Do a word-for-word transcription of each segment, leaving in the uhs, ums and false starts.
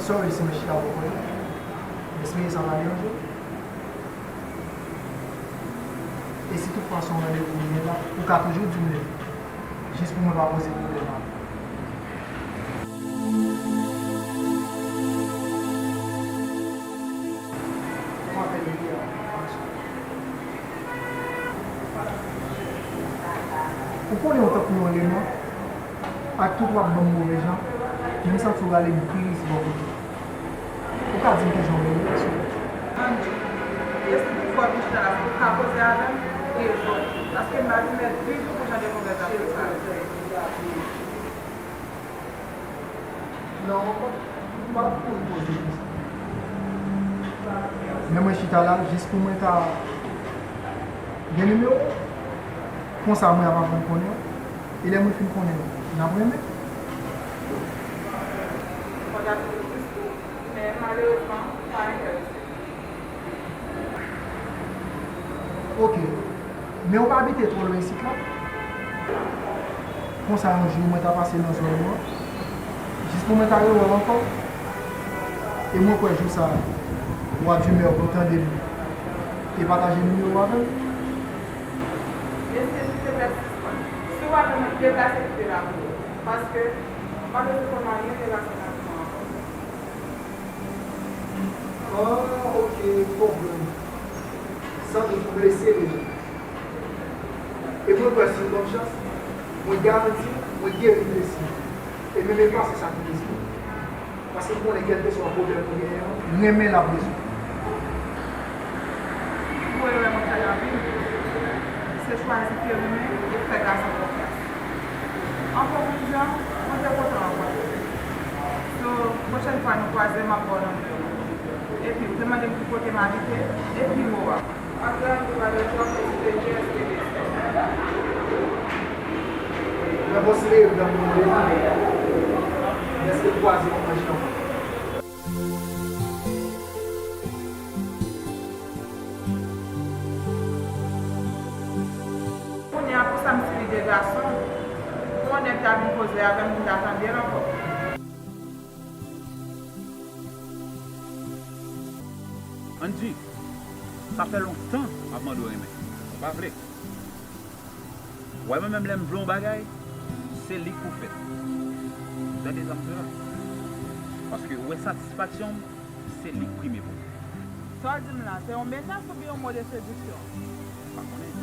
Sorry si mwen chita bò kote w. M espere sa pa deranje w. E si toutfwa se yon randevou ou gen la, ou ka toujou di m li, jis pou mwen pa poze pwoblèm avè w. Ou konnen w tankou yon leman, ak tout w ap ban m move jan, men m santi w rale m pi ris bò kote w. Ou ka di m kijan w rele, silvouplè? Angie, e si toutfwa w vin chita la, se pou w ka koze avè m? Rezon, paske m pa vin mèt viv pou jan de konvèsasyon sa yo. Non, m p ap kouri koze konsa. Men mwen chita la jis pou mwen ka gen nimewo w. Konsa mwen ap aprann konnen w. E lè mwen fin konnen w, n ap renmen. Mwen ta toujou plis tou, men malerezman, m pa enterese. Ok. Men ou pa abite twò lwen isit la. Konsa yon jou mwen ta pase nan zòn ou an, jis pou mwen ta rewè w ankò. E mwen kwè jou sa a, w a di mè w pou tande m e pataje nimewo w avè m. Mesye, se pèsistan. Si w pa vle mwen deplase kite la pou ou. Paske, m pa bezwen konn anyen de la sèn avè w ankò. Ah, ok, m konprann. Sandout ou blese deja. E mwen kwè si w ban m chans, mwen garanti w, mwen geri blesi m. E menm efase sa ki blese m. Paske m konnen kèlkeswa pwoblèm ou genyen an, renmen l ap rezoud. Pi gwo erè mwen fè nan vi m, se chwazi te renmen e fè gason konfyans. An konklijan, mwen te kontan rankontre w. So, pwochèn fwa nou kwaze, m ap ba w nimewo m. Epi, ou te mande m ki kote m abite, e pi wo a. André André pa gen twòp esperians ke Destè. Mwen konsidere m tankou yon leman, men èske l kwaze yon anj nan mwen? Kounye a, pou sa m si li de gason, pou yon nèg ta vin koze avè m, m ta tande l ankò. Angie, sa fè lontan m ap mande w renmen, ou pa vle. Ou wè mwen menm lè m vle yon bagay, se li k pou fèt. Tande sa m di w la. Paske ou wè satisfaksyon m, se li k prime pou mwen. Sa w di m la, se yon mesaj oubyen yon mo de sediksyon? M pa konnen.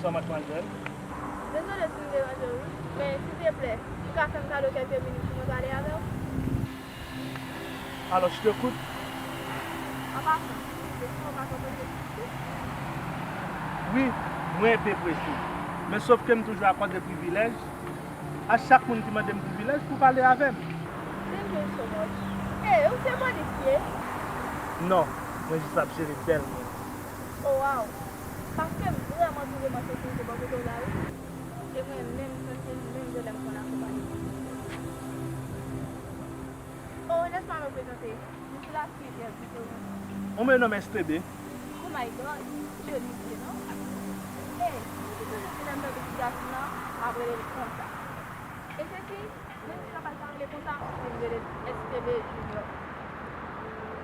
Bonjou, madmwazèl. Dezole si m deranje w, wi, men silteplè, ou ka fè m kado kèlke minit pou mwen pale avè w? Alors, je t'écoute. An pasan, èske w pa twò prese? Wi, mwen enpe prese. Men sòf ke m toujou akòde privilèj a chak moun ki mande m privilèj pou pale avè m. Thank you so much. Ey, ou se modis ye? Non, mwen jis ap jere bèl mwen. Oh, wow! Paske m vrèman twouve m an sekirite bò kote w la, wi. E mwen menm, m santi m menm jan lè m konn akonpanye moun. Oh, lèse m prezante. M se la fille de Vito. On me nomme S T B. Oh my God, ki joli vye non. Ey, m te sonje se lè m tande ti gason nan ap rele l konsa. E se ki, menm si l ap al ta rele konsa, men m rele l S T B Junior.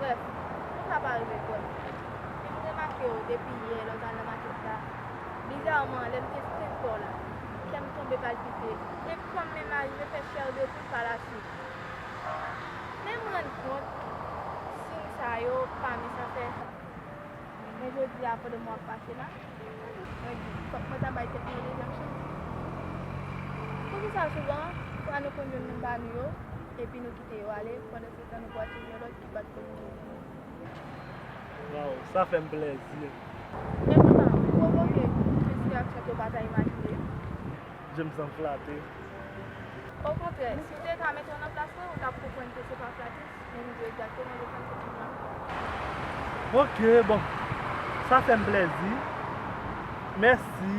Brèf, konsa pa rive kwè m. E m remake w depi yè lè w t al nan makèt la. Bizarman, lè m te skann kò w la, kè m tonbe palpite, e kò m menm arive fè chè de poul pa laswit. Men m rann kont, siy sa yo pa menm sa fè. Men jodi a, pandan m ap pase la, mwen di, fòk mwen ta bay tèt mwen yon dezyèm chans. Poukisa souvan, fwa nou konn jwenn moun pa nou yo, epi nou kite yo ale, pandan se tan nou pral jwenn yon lòt ki pa t konn jwenn nou? Waw, sa fè m plèzi. E poutan, ou pwovoke plis reyaksyon ke w pa ta imajine yo. Je me sens flatté. Okontrè, si w te ka mete w nan plas mwen, ou t ap konprann ke se pa flatris, men m di w egzakteman jan sa m santi m la. Ok, bon. Sa fè m plèzi. Mèsi.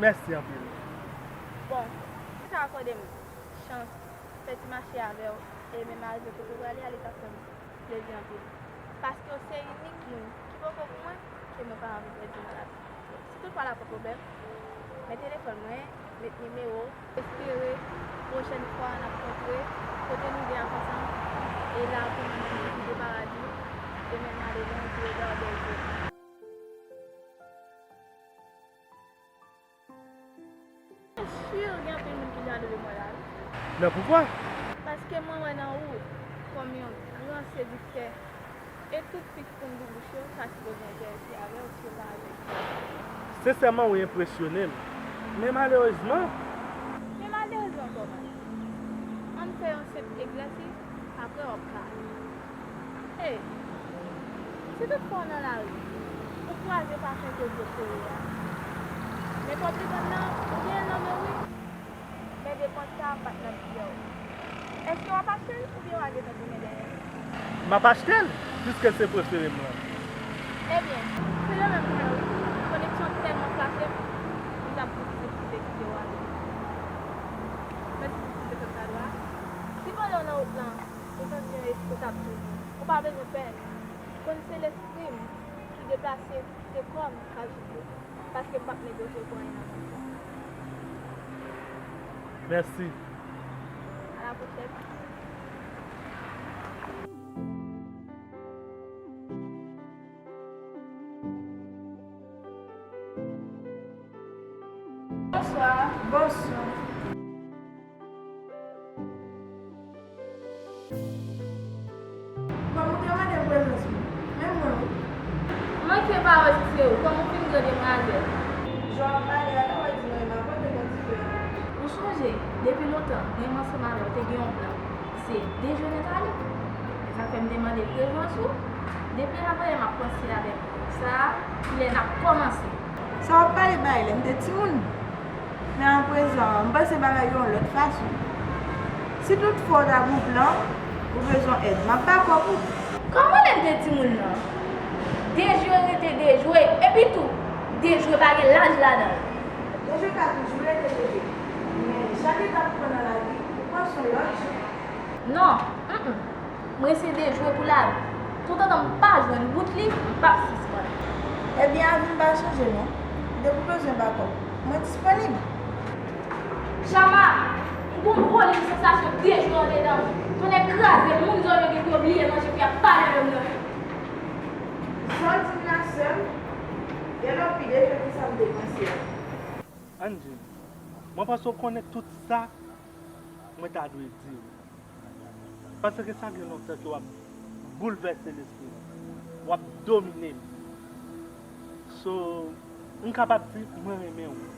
Mèsi anpil. Bon, si w ta akòde m chans fè ti mache avè w e menm arive kote w prale a, li t ap fè m plezi anpil. Paske w se inik moun ki poko pou mwen ke mwen pa anvi pèdi nan lavi. Si toutfwa l ap pran pwoblèm, men telefòn mwen, met nimewo w. Espere pwochèn fwa n ap kontre, kote nou de ap ansanm, e la pou mwen menm ki kite paradi, e menm ale lwen pou regarde w. Mwen si gen anpil moun ki jalou de mwen la wi. Men poukwa? Paske mwen wè nan ou kòm yon gran sediktè. E tout fi ki konn boubouch yo, sa sipoze enterese avè w si yo pa avè w. Sensèman, ou enpresyone m. Men malerezman. Men malerezman kòman? Ann fè yon senp egzèsis, apre w ap ka. Ey, si toutfwa w nan lari, ou kwaze pafen ke w vle kreye a, men kòb li vann nan, ou genyen l nan men w wi. Men depans sa a pa t nan bidjè w. Èske w ap achte l oubyen w a gentan tounen dèyè l? M ap achte l, piske se prefere m lan. Ebyen, se yo menm tou wi. Koneksyon tèlman flache m, li t ap difisil pou m te kite w ale. Mèsi pou ti senkant kado a. Si pandan w nan wout lan, ou santi yon espri k ap toune w, ou pa bezwen pè. Konn se lespri m ki deplase, kite kò m al sou pye, paske m p ap negosye pou anyen nan mond sa. Mèsi. A la pwochèn. Bonswa. Bonswa. Kòm ou te mande m prezans mwen, men mwen wi. M manke pa wè si se ou, kòm ou fin gran demwazèl. Jan w ap pale a la, w ap di mwen, m ap pote konn ti frè a. Ou sonje, depi lontan, mwen menm ansanm avè w te gen yon plan. Se dejwe nèt ale. Se sa k fè m te mande prezans ou. Depi avanyè m ap panse avèk sa, kilè n ap kòmanse. Sa w ap pale bay lè m te timoun. Men aprezan, m panse bagay yo yon lòt fason. Si toutfwa w ta gon plan, ou bezwen èd, m ap bakòp ou. Kòman lè m te timoun nan? Dejwe rete dejwe. Epi tou, dejwe pa gen laj ladan l. Dejwe ka toujou rete dejwe. Men chak etap ou pran nan lavi, ou pran s on lòt jan. Non, mm, mm. Mwen se dejwe pou lavi. Toutotan m pa jwenn bout li, m p ap sispann. Ebyen, avi m pa chanje non. Depi w bezwen bakòp, mwen disponib. Chama, m gon volim sansasyon dejwe andedan m. Tonnè kraze m, moun zòn yo gen pou yo bliye manje pou y ap pale avè m nan. Sa w di m la, sè m, genlè w pi dejwe ke sa m te panse a. Angie, mwen panse w konnen tout sa mwen ta dwe di w. Paske sa gen lontan ke w ap boulvèse lespri m. W ap domine m. So, M kapab di mwen renmen w.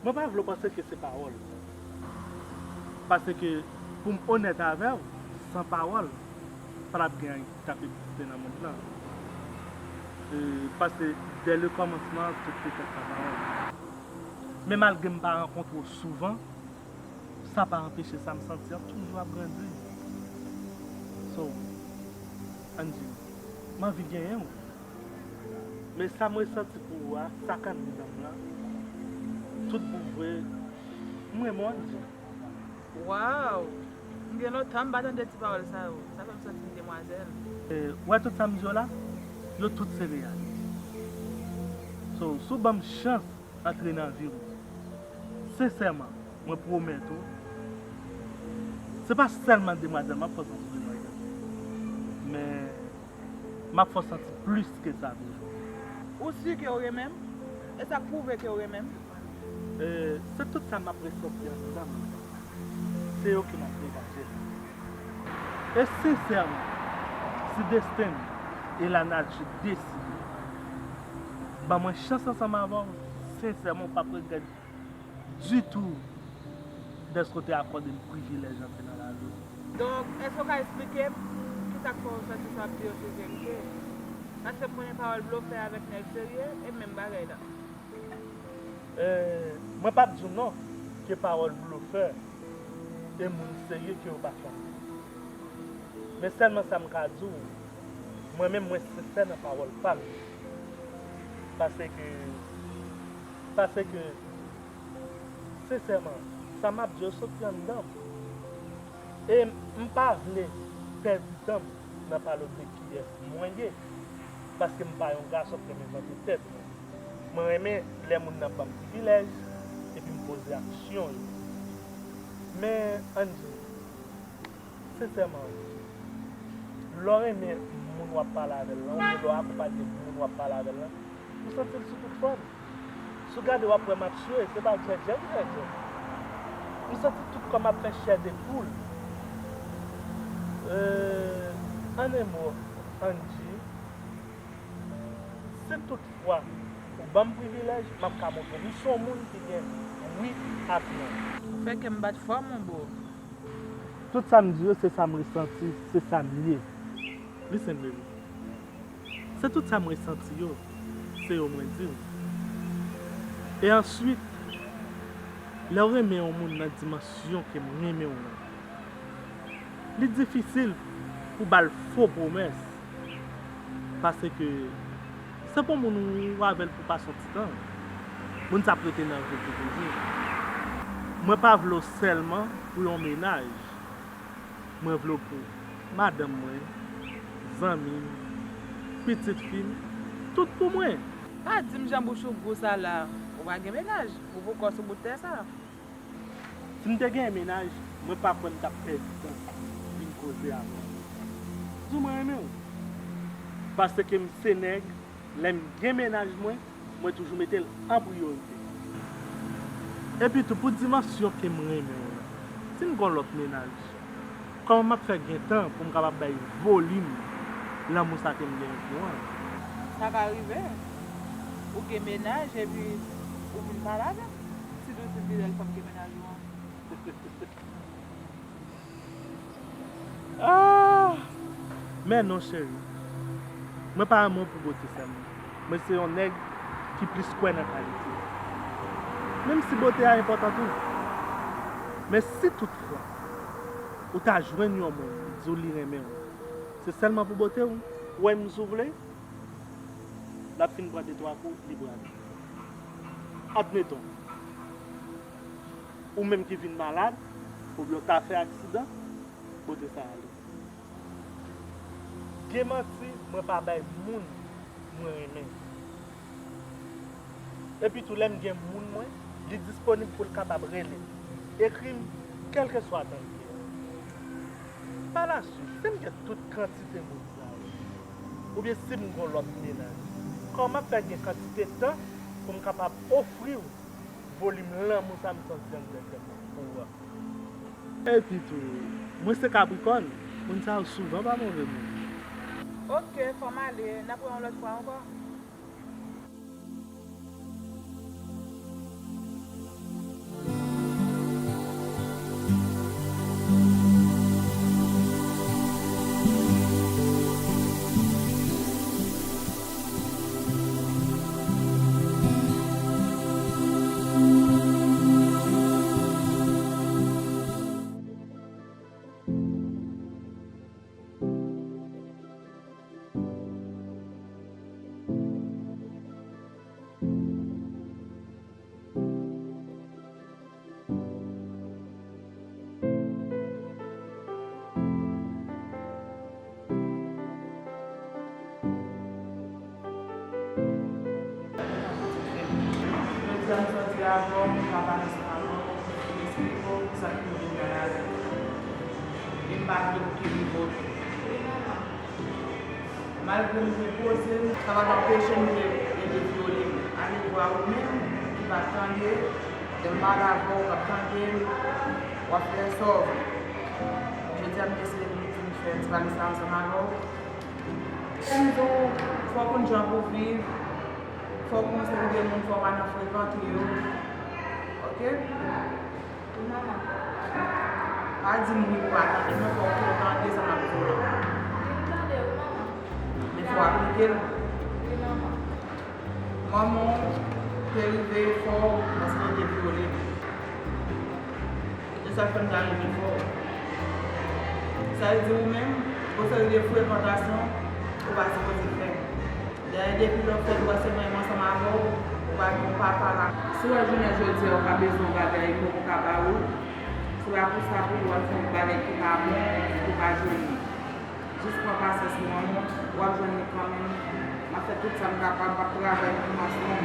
Mwen pa vle w panse ke se pawòl. Paske pou m onèt avè w, san pawòl, pa t ap gen anyen ki t ap egziste nan mond lan. E, paske dès le commencement, tout te fèt pa pawòl. Men malgre m pa rankontre w souvan, sa pa anpeche sa m santi an toujou ap grandi. So, Angie, m anvi genyen w. Men sa m resanti pou ou a, sa k anndan m lan, tout bon vre, m renmen w, Angie. Waw! M gen lontan m pa tande ti pawòl sa yo. Sa fè m santi m demwazèl. E, w wè tout sa m di w la, yo tout se reyalite. So, si w ban m chans antre nan vi w, sensèman, mwen pwomèt ou, se pa sèlman demwazèl m ap fè w santi demwazèl, men m ap fè w santi plis ke sa toujou. Ou si ke w renmen m? E sa k pwouve ke w renmen m? E, se tout sa m ap resanti anndan m, se yo ke m ap degaje. E sensèman, si desten m e lanati deside ban mwen chans ansanm avè w, sensèman, w p ap regrèt ditou dèske w te akòde m privilèj antre nan lavi w. Donk, èske w ka eksplike m kisa k fè w santi sa w ap di yo se verite? Paske m konnen pawòl blofè avèk nèg serye e menm bagay la. E, mwen p ap di w non ke pawòl blofè e moun serye ke yo pa fè anyen. Men sèlman sa m ka di w, mwen menm mwen sensè nan pawòl pa m yo. Paske, paske, sensèman, sa m ap di yo soti anndan m. E m pa vle pèdi tan m nan pale w de kiyès mwen ye, paske m pa yon gason k renmen vante tèt mwen. Mwen renmen lè moun nan ban m privilèj, epi m poze aksyon yo. Men, Angie, sensèman, lè w renmen moun w ap pale avè l lan, oubyen lè w akonpanye moun w ap pale avè l lan, ou santi l sou tout fòm. Si w gade, w ap wè m ap swe, se pa djèdjè m djèdjè. M santi tout kò m ap fè chè de poul. Euh, en un mot, Angie, si toutfwa ou ban m privilèj, m ap ka montre w m se yon moun ki gen wi ak non. Ou fè kè m bat fò, mon bro. Tout sa m di yo, se sa m resanti, se sa m ye. Listen, baby. Se tout sa m resanti yo, se yo mwen di w. E answit, lè w renmen yon moun nan dimansyon ke m renmen w lan, li difisil pou ba l fo pwomès, paske se pa yon moun ou avè l pou pase yon ti tan. Moun sa ap rete nan vi w pou toujou. Mwen pa vle w sèlman pou yon mennaj. Mwen vle w pou madanm mwen, zanmi m, pitit fi m, tout pou mwen. Pa di m jan bouch ou gou sa la, ou pa gen mennaj, ou poko sou bout tè sa. Si m te genyen mennaj, mwen pa kwè m t ap pèdi tan vin koze avè w. Di w mwen renmen w. Paske m se nèg, lè m gen mennaj mwen, mwen toujou mete l an priyorite. Epi tou, pou dimansyon ke m renmen w lan, si m gon lòt mennaj, kòman m ap fè gen tan pou m kapab bay volim lanmou sa ke m genyen pou w an? Sa ka rive. Ou gen mennaj epi ou vin pale avè m. Sitou si fidèl fanm ke mennaj ou an. Ah! Men non, cheri. Mwen pa renmen w pou bote sèlman. Mwen se yon nèg ki plis kwè nan kalite. Menm si bote a enpòtan tou. Men si toutfwa ou ta jwenn yon moun, di w li renmen w, se sèlman pou bote w, ou wè m si w vle, l ap fin pran de twa kou, li prale. Admeton, ou menm ki vin malad, oubyen w ta fè aksidan, bote sa ale. Gen manti, mwen pa bay moun mwen renmen. Epi tou, lè m gen moun mwen, li disponib pou l kapab rele m, ekri m, kèlkeswa tan l ye a. Palaswit, si m gen tout kantite moun sa yo, oubyen si m gon lòt mennaj, kòman m ap fè gen kantite tan pou m kapab ofri w volim lanmou sa m santi anndan kè m pou ou a? Epi tou, mwen se Kaprikòn, moun sa yo souvan pa move moun. Oke, fò m ale, n ap wè yon lòt fwa ankò. M sòti avè w, m pa pale ansanm avè w, m esplike w sa k rive m nan lavi. E m pa vle w kenbe w. Malgre m te poze m, sa pa t anpeche m te, te vyole m. Alevwa ou menm ki pa t tande, lè m pale avè w, w p ap tande m, w ap fè sa w vle. Jodi a, m deside vin, vin fè ti pale sa ansanm avè w. Pou m di w, fò w konn jan pou w viv, fò w konn serye moun, fò w pa nan frekante yo. Oke? Wi, manman. Pa di m wi pou pa tande, non, fò w tou tande sa m ap di w lan. Wi, m tande, wi, manman. Men fò w aplike l. Wi, manman. Manman w te rive fè w paske l te vyole m. E se sa k fè m ta rive fè w. Sa vle di ou menm, gon seri de frekantasyon ou pa sipoze fè. Dayè, depi lè w fè twa semèn ansanm avè w, ou pa gen yon papa la. Si w wè jounen jodi a ou ka bezwen yon bagay, mwen pou ka ba ou, se pa pou sa pou ou al fè yon bagay ki pa bon, pou w pa jwenn li. Jis pran pasyans, manman, w ap jwenn li kanmenm. M ap fè tout sa m kapab, m ap travay pou m aswè.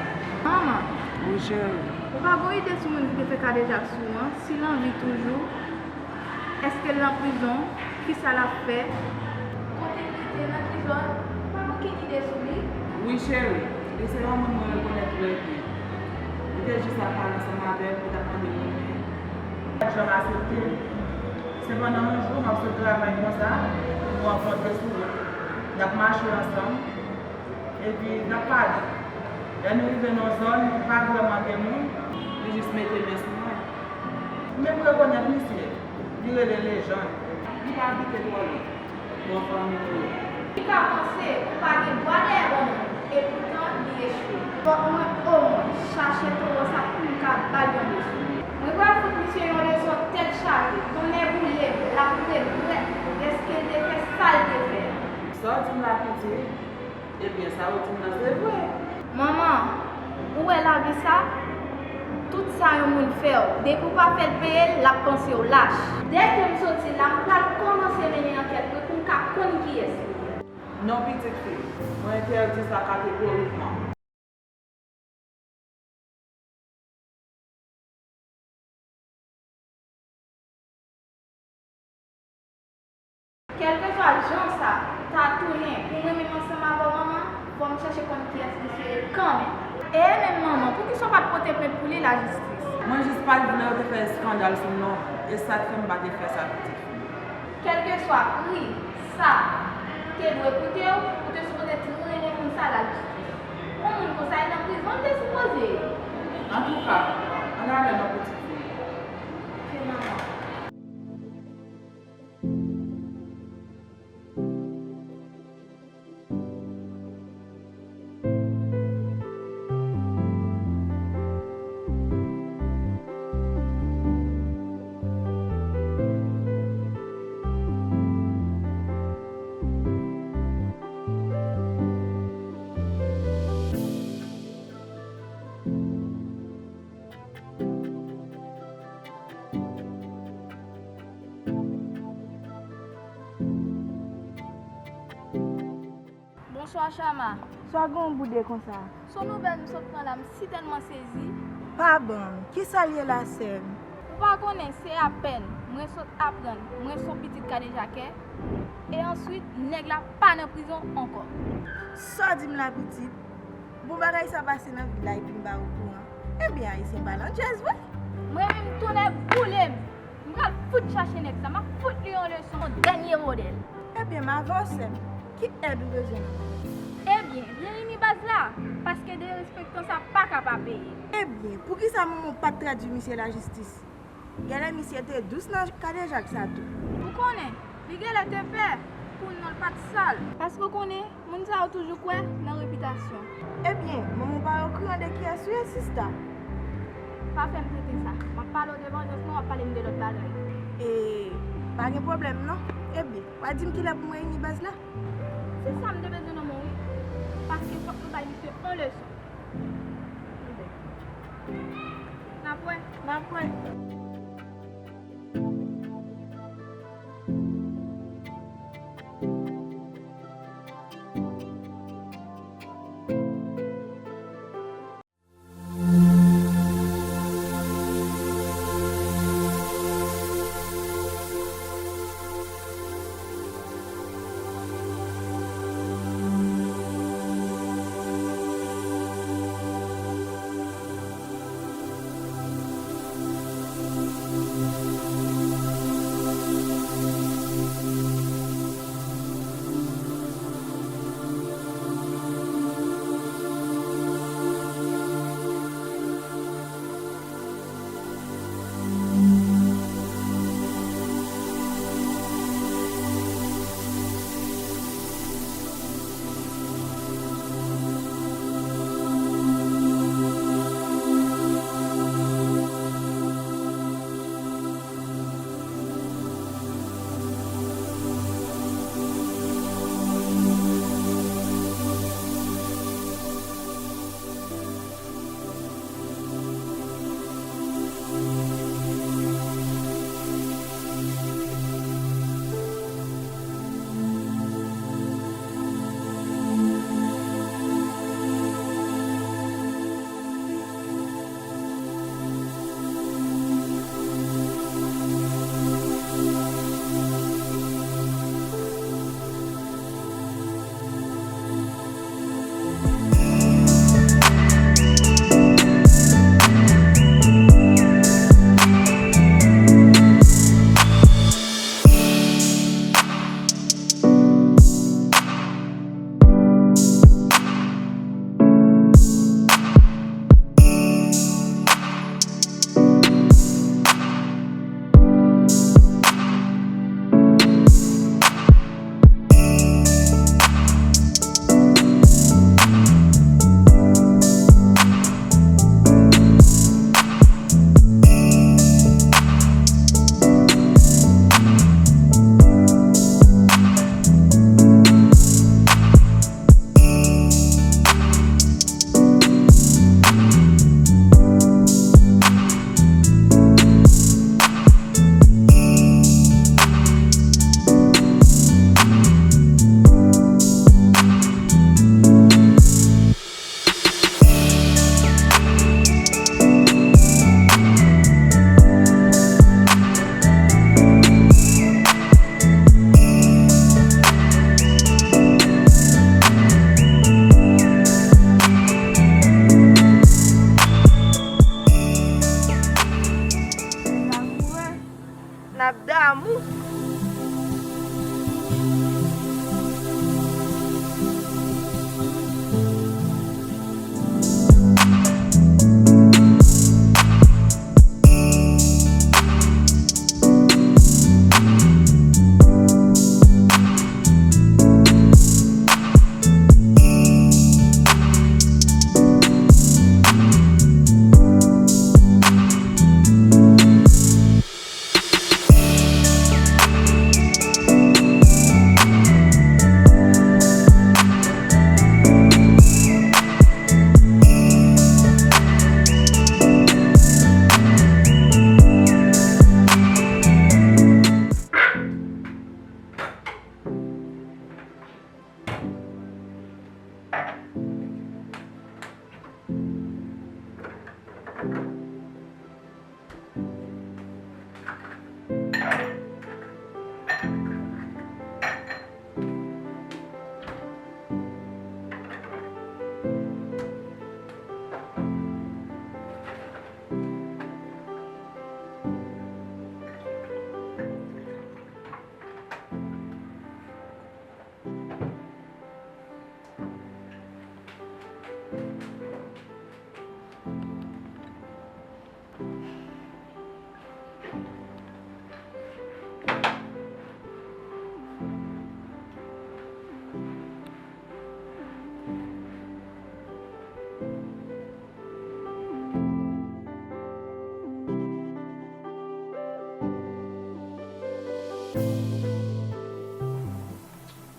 Manman, wi, cheri. Ou pa gon ide sou moun ki te fè kadejak sou ou an, si l an vi toujou? Èske l nan prizon? Kisa l ap fè? Kote l rete? Nan ki zòn? Ou pa gen okenn ide sou li? Wi, cheri. Li se yon moun mwen rekonèt trè byen. Li te jis ap pale ansanm avè m, li t ap mande m yon men. M pa t janm aksepte. Sepandan, yon jou, m ap sot travay konsa, nou rankontre sou wout. N ap mache ansanm, epi n ap pale. Lè nou rive nan yon zòn, pa vrèman gen moun, li jis mete men sou mwen. M menm rekonèt misye, li rele Lejann. Li pa abite twò lwen bò fanmi nou yo. Li ka panse ou pa gen bwa dèyè bannann, epoutan li echwe. Fòk mwen omwen chache towo sa pou m ka ba l yon leson. Mwen pral fout misye yon leson tèt chaje, tonnè boule m, l ap regrèt dèske l te fè sa l te fè a. Sa w di m la, pitit? Ebyen, sa w di m nan se vre. Manman, ou wè lavi sa? Tout sa yon moun fè w, depi w pa fè l peye l, l ap panse w lach. Dèke m soti la, m pral kòmanse mennen ankèt mwen pou m ka konn kiyès li ye. Non, pitit fi m, mwen entèdi sa kategorikman. Kèlkeswa jan sa ta tounen, pou mwen menm ansanm avè w, manman, fò m chèche konn kiyès misye ye kanmenm. E menm manman, poukisa w pa t pote plent pou li lajistis? Mwen jis pa t vle yo te fè eskandal sou non m, e sa k fè m pa te fè sa, pitit fi m. Kèlkeswa pri sa te dwe koute w, ou te sipoze trennen moun sa lajistis. Yon moun konsa, li nan prizon, li te sipoze ye. Antouka, ann ale non, pitit fi m. Ok, manman. Bonswa, Chama. Sa gen w boude konsa? Se yon nouvèl m sot pran la, m sitèlman sezi. Pa ban m. Kisa l ye la, sè m? Ou pa konnen, se apèn mwen sot aprann mwen se yon pitit kadejakè. E answit, nèg la pa nan prizon ankò. Sa w di m la, pitit? Bon, bagay sa pase nan vil la epi m pa okouran. Ebyen, Ayisyen pa nan djaz vre. Mwen menm, tonnè boule m! M pral fout chache nèg sa, m ap fout li yon leson dènye modèl. Ebyen, m avè w, sè m. Ki èd ou bezwen nan mwen? Ebyen, reyini baz la, paske derespektan sa pa ka pa peye. Ebyen, poukisa manman w pa t tradui misye lajistis? Genlè misye te dous nan kadejak sa tou. Ou konnen, li genlè te pè pou non l pa t sal. Paske w konnen, moun sa yo toujou kwè nan repitasyon. Ebyen, manman w pa okouran de kiyès ou ye, sista? Pa fè m tenten sa. M ap pale w de vanjans mwen, w ap pale m de lòt bagay. E, pa gen pwoblèm non. Ebyen, w a di m kilè pou m reyini baz la? Se sa m te bezwen nan men w wi. Paske fòk nou bay misye yon leson. N ap wè. N ap wè.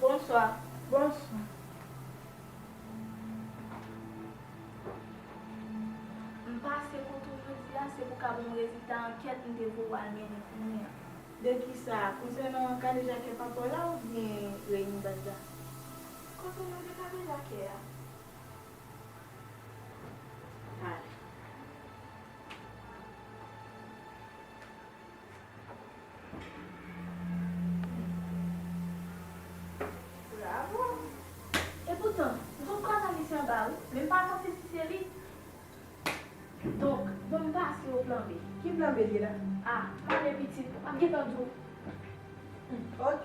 Bonswa. Bonswa. M pase kote w jodi a, se pou ka ban m rezilta ankèt m te voye w al mennen pou mwen an. De kisa? Konsènan kadejake papa w la oubyen reyini baz la? Konsènan de kadejake a. Ale. Bravo! Epoutan, m sot kwaz a misye anba, wi, men m pa santi si se li. Donk, ban m pase o plan B. Ki plan B li ye la? A, m ale pitit, m ap gentan di w. Hmm, ok.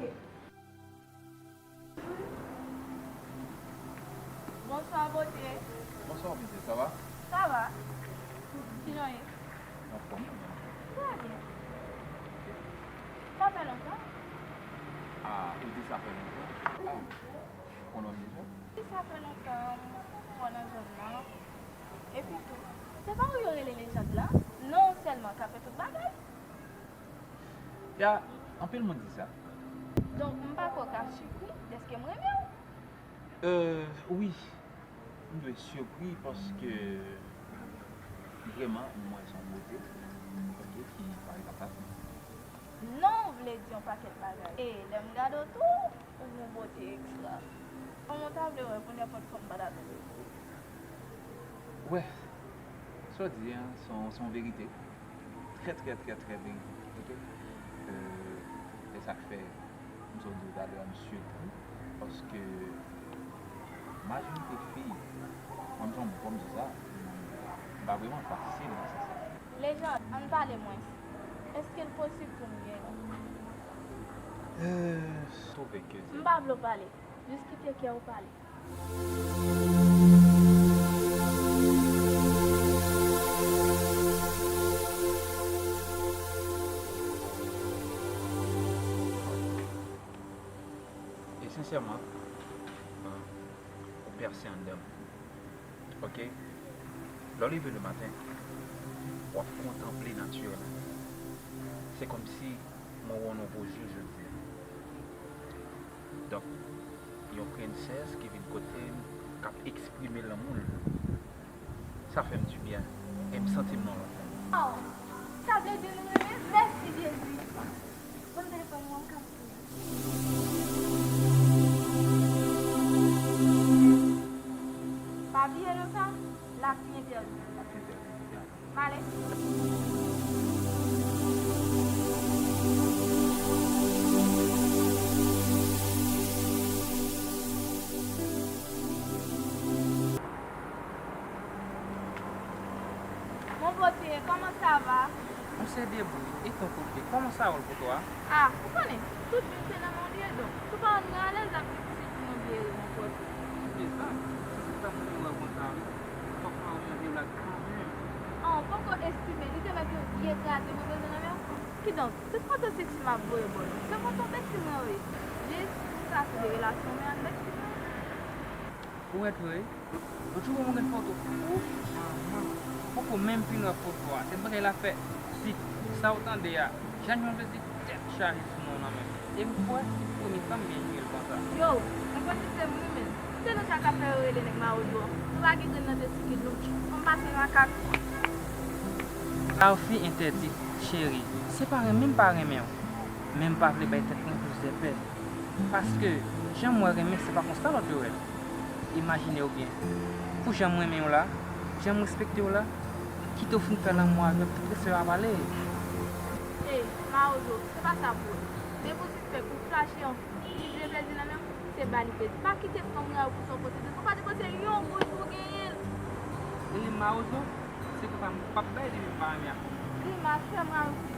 Bonswa, bote. Bonswa, Mize, sa va? Sa va. Kijan w ye? Anfòm, wi. Trè byen. Sa fè lontan? A, ou di sa fè lontan? A, ou konnen m deja? Wi, sa fè lontan m wè w nan zòn nan. Epi tou, se pa ou yo rele lejand lan? Non w sèlman ka fè tout bagay. Ya, anpil moun di sa. Donk, m pa kwè w ka sipri dèske m renmen w. Euh, wi. M dwe sipri paske vrèman, m wè se yon bote, ok, ki pa ekzakte. Non w vle di yon pakèt bagay. E lè m gade w tou, ou gon bote ekstra. Kòman w ta vle wè pou nenpòt fanm pa ta tonbe sou ou? Wè, sa w di a, se yon, se yon verite. Trè, trè, trè, trè byen. Ok? Euh, e sa k fè, m sot di w talè a, m sipri, paske majorite fi, mwen, m se yon bòm sou sa, m pa vrèman fasil nan sans sa. Lejand, ann pale mwens. Èske l posib pou m gen yon? Euh, m twouve ke se. M pa vle w pale. Jis kite kè w pale. E sensèman, ou pèse anndan m. Ok? Lè w leve le maten, w ap kontanple nati la. Se kòmsi mwen wè w nouvo jou jodi a. Donk, yon prensès ki vin kote m, k ap eksprime lanmou l, sa fè m dibyen e m santi m nan lòt moun. Oh, sa vle di nou renmen? Mèsi Jezi! Ban m telefòn mwen, m ka. Pa bliye non sa, l ap entèdi. L ap entèdi, ya. M ale. Mon beauté, comment ça va? On se débrouille. Et ton côté, comment ça roule pour toi? Ah, ou konnen, tout moun se nan men w li ye, donk, si w pa rann mwen alèz, ap difisil pou mwen vire ri, mon beauté. Mezanmi, se sa pou mwen konsa, wi. Fòk mwen rann yon ti blag kanmenm. Oh, poko estime, li te mèt yon vye kraze mwen poze nan men w. Kidonk, se foto seksi m ap voye ba w yo. Se foto bèti mwen yo ye. Jis pou sa se de relasyon, men ak bèti mwen. Ou wè tou, wi. Lòt jou mwen gen foto. Ouf, manman. Poko menm fin wè foto a. Se bagay la fè. Si sa ou tande a, Jan Jan vle di tèt chaje sou non nan men. E m kwè se premye fwa m byen jwe l konsa. Yo, mwen panse se mwen menm. Se nou sa ka fè yo rele nèg mawozo an. Nou pa gen grenn nan testikil nou. Ann pase makak. Arfi entèdi, cheri. Se pa renmen m pa renmen w. Men m pa vle bay tèt mwen plis dèpè. Paske, jan m wè renmen, se pa konsa lòt yo wè l. Imajine w byen. Pou jan m renmen w la, jan m respekte w la, kite w fin fè lanmou avè m, tout respè pa pale. Ey, mawozo, se pa sa pou wè. Men pou sispèk ou flache yon fi, li vle plezi nan men w, se ba li plezi. Pa kite fanm rayi w pou sa w posede. Ou pa depanse yon goud pou w genyen l. Rele m mawozo, se konsa m p ap bay depi m pa renmen ak ou. Grimas, fè m rayi w.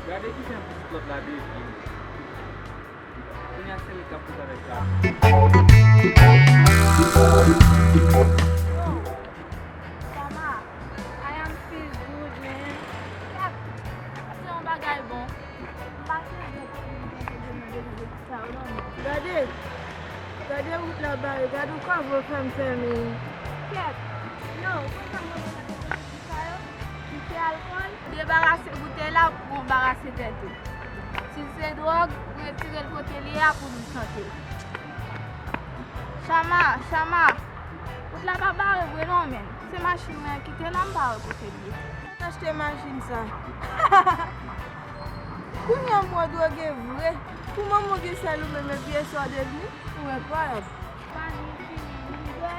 Gade kijan pitit lòt la devye. Kounye a se li k ap koz avèk la. Kèt, non, ou konn sa manman mwen te konn di sa yo? Si se alkòl, debarase boutèy la pou anbarase tèt ou. Si se dwòg, retire l kote l ye a pou nou sante l. Chama, Chama, wout la pa bare vre non, men se machin mwen an ki te la, m pa wè kote l ye. Mwen achte machin sa. Kounye a m wè dwòg e vre. Pou manman gen sèl ou menm epi e sa w devni? Ou enkwayab. Machin fini, lidè.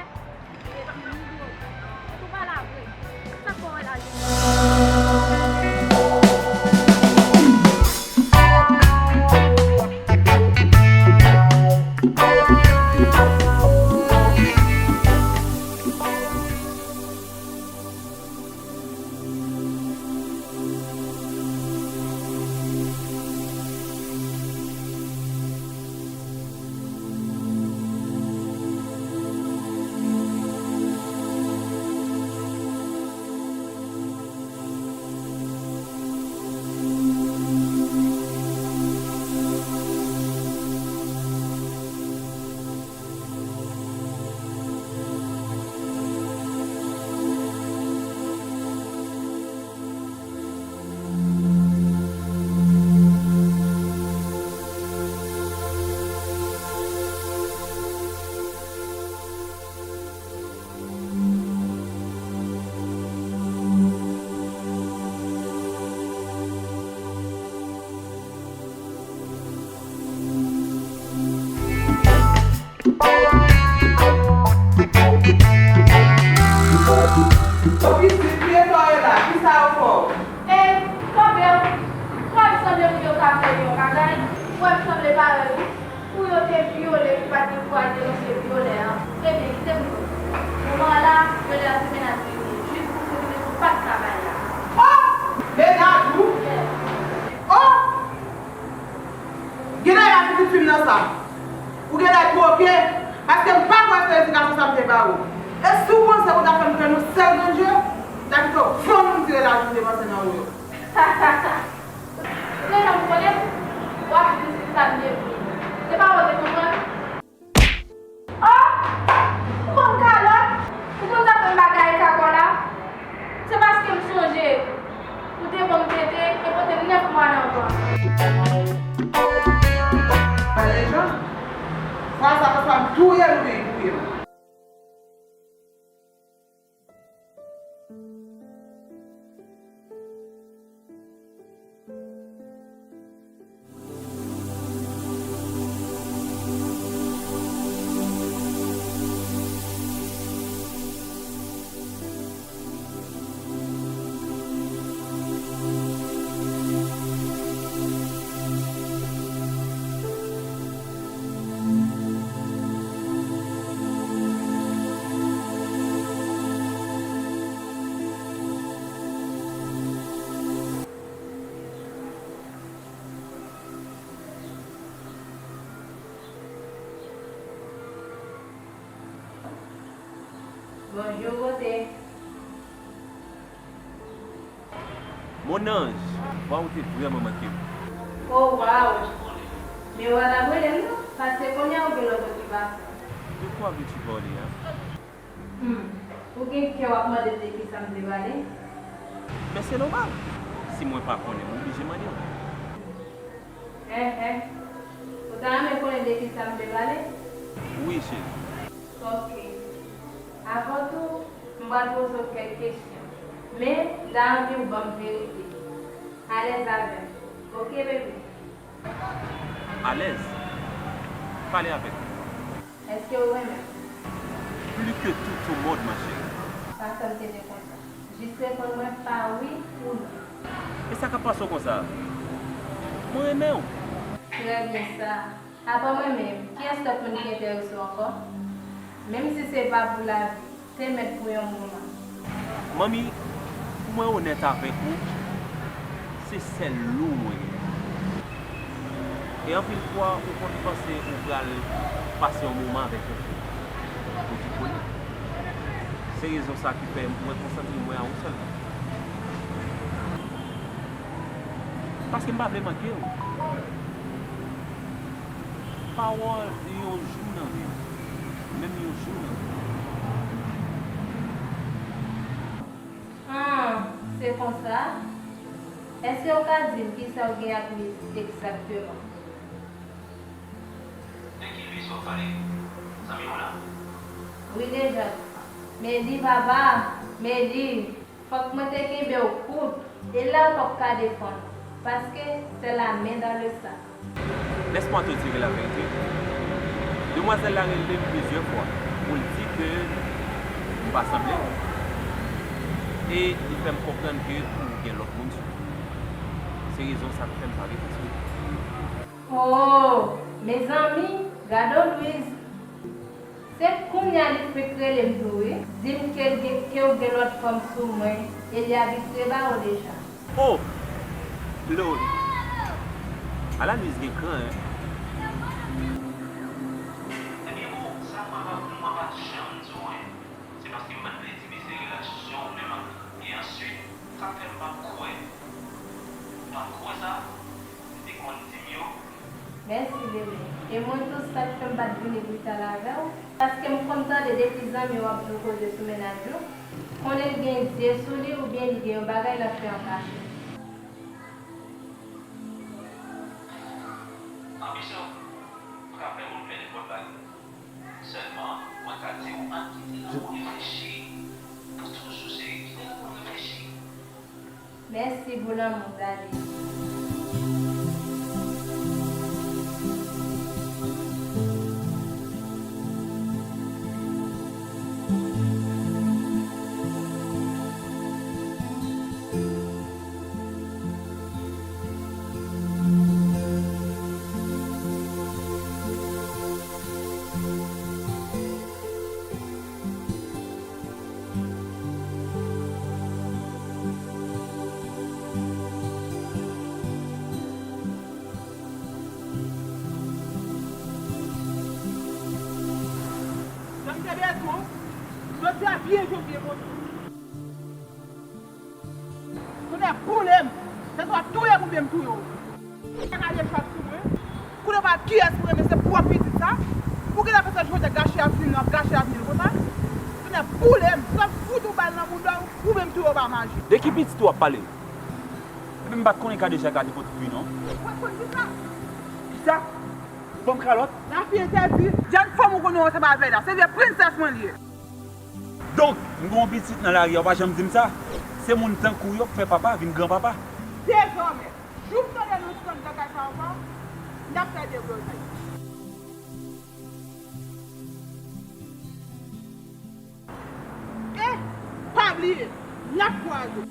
Epi li dwòg. Epi w pa la vre. Sa k fè w wè lajounen? Pitit, kiyès sa yo la? Kisa yo fè w? E, kanpe w. Wè, m sanble pou yo ka fè yon bagay. Wè, m sanble parèy ou. Pou yo te vyole, ki pa t gen kouraj denonse vyolè a. Ebyen, kite m di w. Moman an la, vyolè a se mennaj mwen li ye. Jis pou sekirite sou pat travay la. Oh! Mennaj ou? Yeah. Oh! Genlè y ap pitit fi m nan sa. Ou genlè twoke, paske m pa kwè se edikasyon sa m te ba ou. E si w panse ou ta fè m pran yon sèl grenn je, m ta kite w fann ou m tire lajounen devan sèn nan ou yo. Se jan m konnen w ap di m si sa m devni. Se pa ou te konprann? Oh! Ou ban m kalòt? Ou konn sa fè m bagay kakò la? Se paske m sonje ou te ban m tete e pote m nèf mwa nan vant. Mwen Lejan, fwa sa, se swa m touye l oubyen li touye m. Bonjou, bote. Mon ange, vwa w te vrèman manke m. Oh, waw! Men w pa t ap rele m non, paske kounye a ou gen lòt okipasyon. De quoi veux-tu parler, hein? Hmm, ou gen kè w ap mande m de kisa m te pale? Men se nòmal. Si mwen pa konnen, m oblije mande w. Enhen. Ou ta renmen konnen de kisa m te pale? Wi, cheri. Ok. Avan tou, m pral poze w kèk kesyon. Men, m ta anvi w ban m verite. Alèz avè m. Ok, bebe? Alèz? Pale avè m. Èske w renmen m? Plus que tout au monde, ma chérie. Pa fè m tenten konsa. Jis reponn mwen pa wi ou non. E sa k ap pase w konsa? Mwen renmen w. Trè byen sa. Apa mwen menm, kiyès lòt moun ki enterese w ankò? Menm si se pa pou lavi, te mèt pou yon moman. Manmi, pou mwen onèt avèk ou, se sèl ou mwen gen. E anpil fwa, ou konn panse ou pral pase yon moman avèk yon fi pou di konnen. Se rezon sa ki fè mwen konsantre mwen a ou sèlman. Paske m pa vle manke w. Pawòl yon jou nan vi w. Menm yon jou nan vi w. Konsa, èske w ka di m kisa w gen ak Louise egzakteman? De ki Louise w ap pale? Zanmi w la? Wi, deja. Men li, papa, men li. Fòk mwen te kenbe w kout, e la w p ap ka defann ou, paske c'est la main dans le sac. Laisse-moi te dire la vérité. Demwazèl la rele m plizyè fwa pou l di ke m pa sanble l. E li fè m konprann ke ou gen lòt moun sou ou. Se rezon sa k fè m pa reponn sou li. Oh, mezanmi, gade w Louise. Se kounye a li fenk rele m tou wi. Di m ke l gen, ke w gen lòt fanm sou mwen e li abitye ba ou deja. Oh! Lord! Ala Louise gen kran, en. Ebyen bon, sa mwen pa, mwen pa t janm di w anyen. Se paske m pa t vle di misye relasyon ou menm ak li. E answit, sa k fè m pa t kwè. M pa t kwè sa. Li te konn di m yo. Mèsi, bebe. E mwen tou, sa k fè m pa t vini brital avè w, paske m konn tande depi zanmi w ap di w koze sou mennaj ou, konnen l gen zye sou li oubyen li gen yon bagay l ap fè an kachèt. Anbisyon pa ka fè moun fè nenpòt bagay. Sèlman, mwen ka di w ann kite lanmou reflechi. Nou toujou se ekilib pou reflechi. Mèsi pou lanmou, Dali. Jan m te bezwen w, jodi a byen jodi e konsa. Tonnè boule m! Se swa touye m oubyen m touye w. Ou pa ka leve chat sou mwen. Kounye a w pa kiyès ou renmen, se pwòp pitit sa. Ou genlè fè sa jodi a gache avni l, w ap gache avni l konsa. Tonnè boule m! Swa m fout ou bal nan bounda w, oubyen m touye w pa maji. De ki pitit ou ap pale? Epi m pa t konnen Kadeja ka te pot pwi non. Ou pa t konn kisa? Kisa? Ou ban m kalòt? Lafi entèdi. Jèn fanm ou konnen w ansanm avè l la, se vye prensès mwen l ye. Donk, m gen yon pitit nan lari a, ou pa janm di m sa. Se moun tankou w yo k fè papa vin granpapa. Dezòmè, jou m tande nou skann bagay sa ankò, n ap fè deblozay. E, pa bliye, n ap kwaze.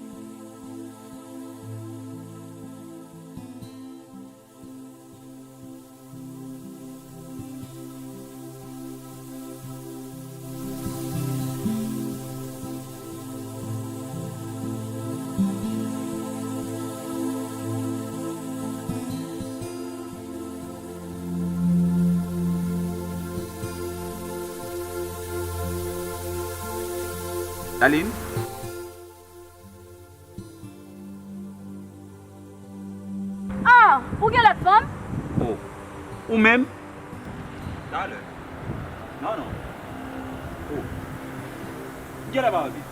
Darline? Ah, ou gen lòt fanm? Oh, ou menm? Talè. Non, non. Oh. M genlè pa anvi.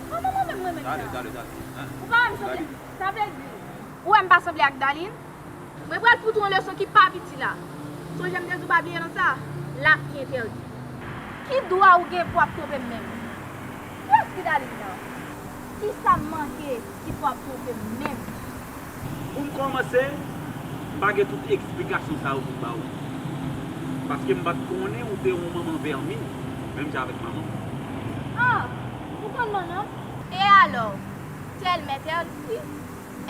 Kòman mwen menm renmen sa? Talè, talè, talè. Hein? Ou pa wè m sanble? Sa vle di, ou wè m pa sanble ak Darline? Mwen pral fout ou yon leson ki pa piti la. Sonje m te di w pa bliye non sa, lafi entèdi. Ki dwa ou gen pou ap twonpe m menm? Kiyès ki Darline nan? Kisa m manke ki pou ap twonpe m menm? Pou m kòmanse, m pa gen tout eksplikasyon sa yo pou m ba ou. Paske m pa t konnen ou te yon manman vèmin, menm jan avèk manman m. Ah, ou konn manman m? E alò? Tèl mètèl, wi.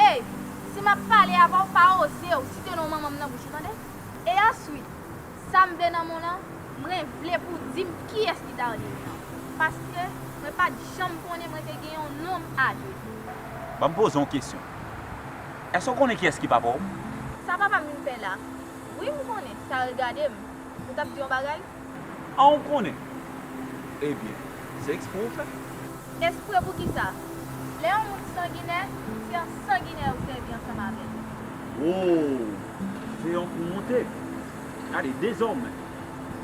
Ey, si m ap pale avè w, pa oze w site non manman m nan bouch ou, tande? E answit, sa m vle nan men w lan, mwen vle pou w di m kiyès ki Darline nan. Paske mwen pa t janm konnen mwen te gen yon nonm a de. Ban m poze w yon kesyon. Èske w konnen kiyès ki papa w? Sa papa m vin fè la? Wi, m konnen. Sa regade m. Ou t ap di yon bagay? An, ou konnen? Ebyen, se ekspre ou fè. Ekspre pou kisa? Lè yon moun sanginè, se an sanginè ou sèvi ansanm avè l. Wo! Se yon kou monte. Gade, dezòmè,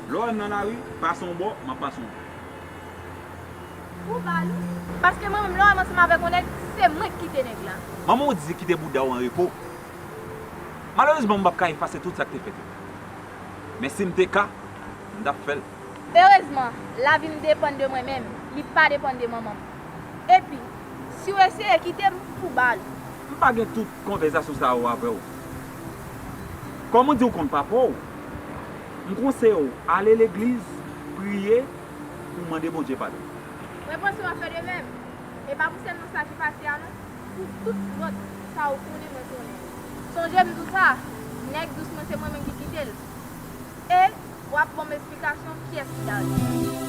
lè w wè m nan lari, pase yon bò, m ap pase yon bò. Pou bal ou. Paske mwen menm, lè w wè m ansanm avèk yon nèg, se mwen k kite nèg la. Manman w di kite bouda w an repo. Malerezman, m p ap ka efase tout sa k te fèt yo. Men si m te ka, m t ap fè l. Erezman, lavi m depann de mwen menm, li pa depann de manman m. Epi, si w eseye kite m, pou bal ou. M pa gen tout konvèsasyon sa yo avè w. Kòm ou di w konn papa w, m konseye w ale legliz, priye, pou w mande Bondye padon. Mwen panse w ap fè de menm. E pa pou sèlman sa ki pase a non. Pou tout lòt sa ou konnen mwen konnen. Sonje m di w sa, nèg dous mwen se mwen menm ki kite l. E w ap ban m esplikasyon kiyès ki Darline.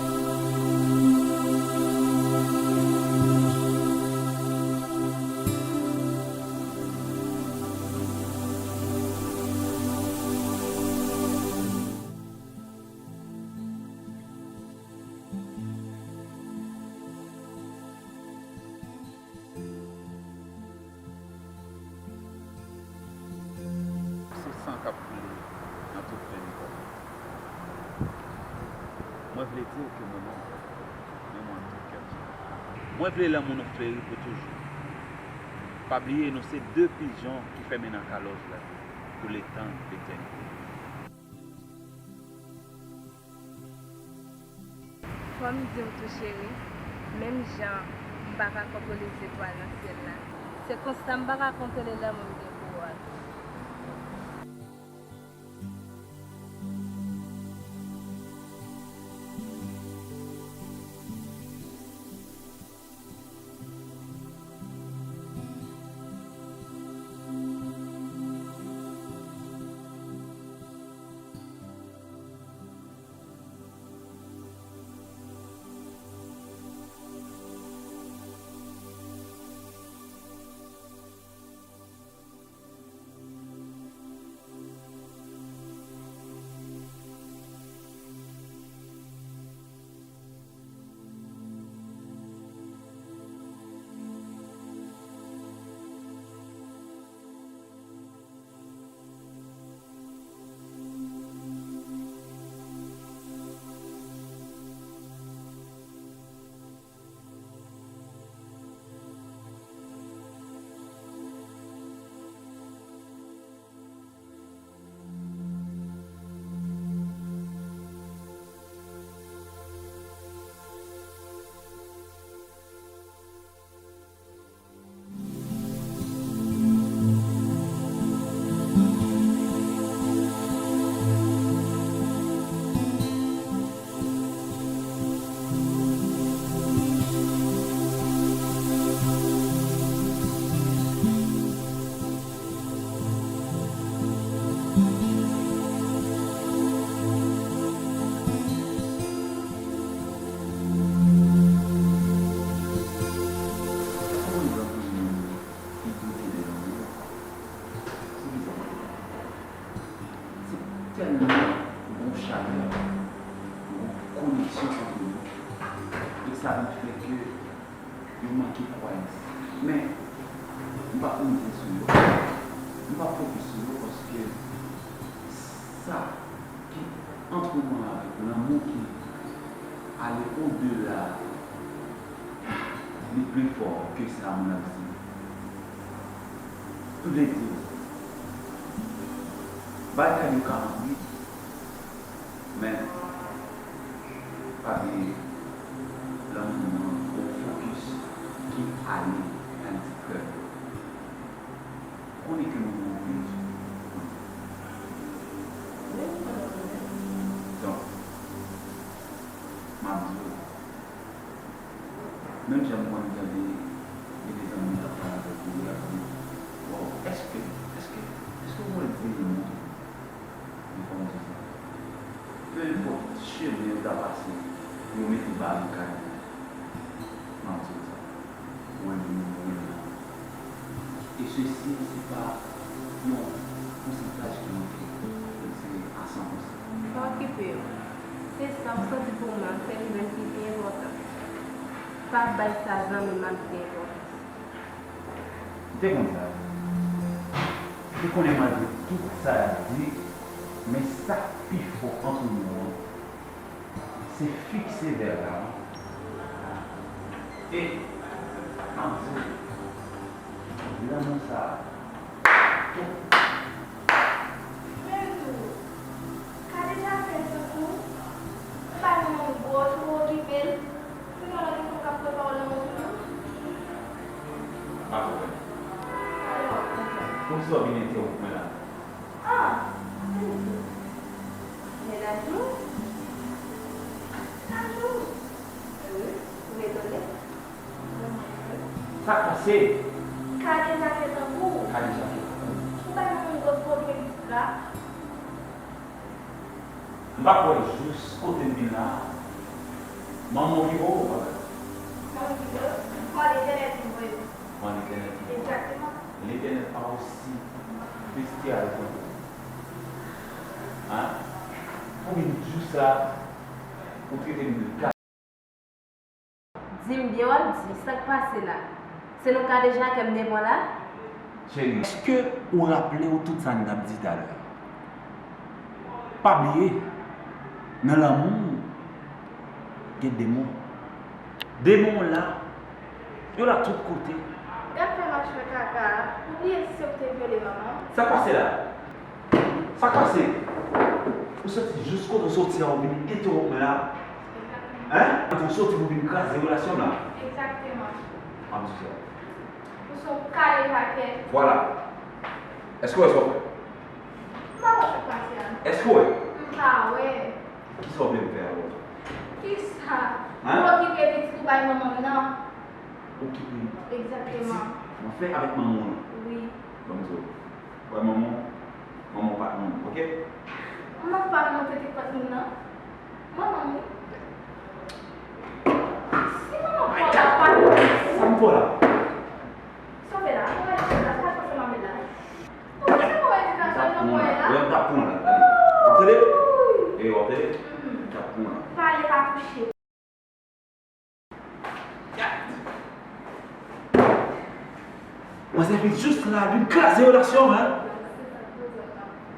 Se san k ap koule nan tout venn kò m. Mwen vle di w ke m renmen w, renmen w ak tout kè m. Mwen vle lanmou nou fleri pou toujou. Pa bliye, nou se de pijon ki fèmen nan kalòj la pou letan letènite. Fò m di w tou, cheri, menm jan m pa ka kontwole zetwal nan syèl la, se konsa m pa ka kontwole lanmou m gen pou ou a tou. Ki dote de lanmou a? Se bizarre. Se tèlman gon chalè, gon koneksyon ant nou. E sa vin fè ke yo manke kwayans. Men, m p ap mize sou yo. M p ap fokis sou yo paske sa ki ant mwen avèk lanmou ki ale odela, li pi fò ke sa moun ap di. M vle di w, bagay yo ka anpil, men pa bliye, lanmou an gon fokis ki ale nan ti kè. Konnen ke nou gen yon pil. Donk, m ap di w, menm jan m konn tande gen de zanmi k ap pale avèk ou, y ap di, waw, èske, èske, èske w wè vye moun? Li konn di sa. Peu importe chemen yo ta pase pou yo mete barikad, m ap di w sa. Mwen menm, mwen menm. E sesi, se pa yon pousantaj ki manke, se a san pousan. Pa okipe yo. Se sa w santi pou mwen, se li menm ki pi enpòtan. Pa bay sa zanmi m ap di enpòtans. M te konn sa. M te konnen malgre tout sa y ap di, men sa k pi fò ant nou an, se fikse vè la, E, m ap di w, lanmou sa a, Men tou, Kadejak fè tankou ou bay manman m gwo, twò okipe l. Kounye a w ap gen fanm k ap pran pawòl nan men w toujou. Pa pwoblèm. Alò, poukisa w vin entèwonp mwen la? Ah, Anjou. Men Anjou? Anjou? Wi, ou etone? Sa k pase? Kadejak fè tankou w. Kadejak fè tankou w. Ou bay manman m gwo pwoblèm la. M pa kwè jis kote m vin la a. Manman w ki voye w, papa? Manman ki voye w? Bon, Letènèl ki voye m. Bon, Letènèl ki voye w. Egzakteman. Letènèl pa osi bestyal ke w. Hein? Pou vin jis la, ou trete m de ka. Di m byen w ap di, sa k pase la? Se non Kadejak ke m devan la? Cheri, èske ou raple w tout sa n t ap di talè a? Pa bliye, nan lanmou, gen demon. Demon la, yo la tout kote. Gad fè machwè kaka a, ou bliye se ou k te vyole manman m? Sa k pase la? Sa k pase? Ou soti jis kote w soti a, ou vin entèwonp mwen la? Hein? Kote w soti pou vin kraze relasyon m la? Egzakteman. M ap di w sa. Ou se yon kadejake. Vwala. Èske w wè sa w fè? M pa wè sa k pase a non. Èske w wè? M pa wè. Kisa w vle m fè avè w? Kisa? Hein? Ou okipe pitit ou bay manman m nan. Okipe pitit? Egzakteman. Mwen fè avèk manman w lan. Wi. Ban m di w. Wè manman w, manman w pa t moun, oke? Manman pa t moun, se te kot moun nan. Manman m wi. Si manman pa t moun. Sa m fè w la? Sa w fè la? Ou gade sa, sa k pase manman la? Ou se bon edikasyon nan mwen la? Wè m t ap pran w la, gade. W ap tande? E w ap tande? M t ap pran w la. Pale pa touche. Manzè vin jis la, vin kraze relasyon an, hein?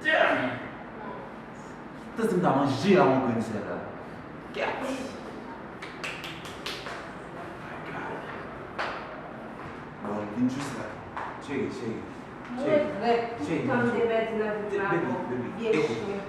Damn! Tanti m ta manje a yon grenn sèl la. Gad! Bon, vin jis la. Cheri, cheri. Mwen regrèt tout tan m te pèdi nan vi m la pou vye chen.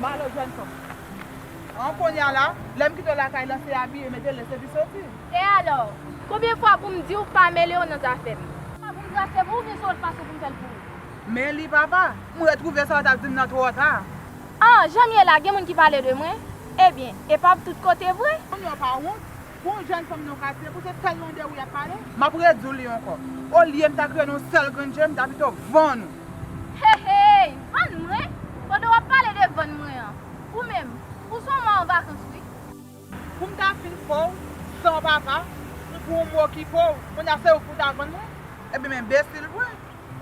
Malè jèn fanm. An kounye a la, lè m kite w lakay la, se abiye, mete lese epi soti. E alò, konbyen fwa pou m di w pa mele w nan zafè m? Sa pou m trase pou ou, oubyen se w l pase pou m fè l pou ou? Men li papa, m retwouve sa w t ap di m nan twò ta. An, jan m ye la, gen moun ki pale de mwen? Ebyen, e pa tout kote vre? Moun yo pa wont. Pou yon jèn fanm nan katye, pou se sèl non de ou y ap pale? M ap redi w li ankò. Olye m ta kreye yon sèl grenn je, m ta pito vann ou. Hey, hey! Vann mwen? Pandan w ap pale de vann mwen an, ou menm, ou se yon mò an vakans, wi. Pou m ta fin fè w san papa, pou m okipe w, kounye a se ou pou ta vann mwen? Ebyen, m enbesil vre.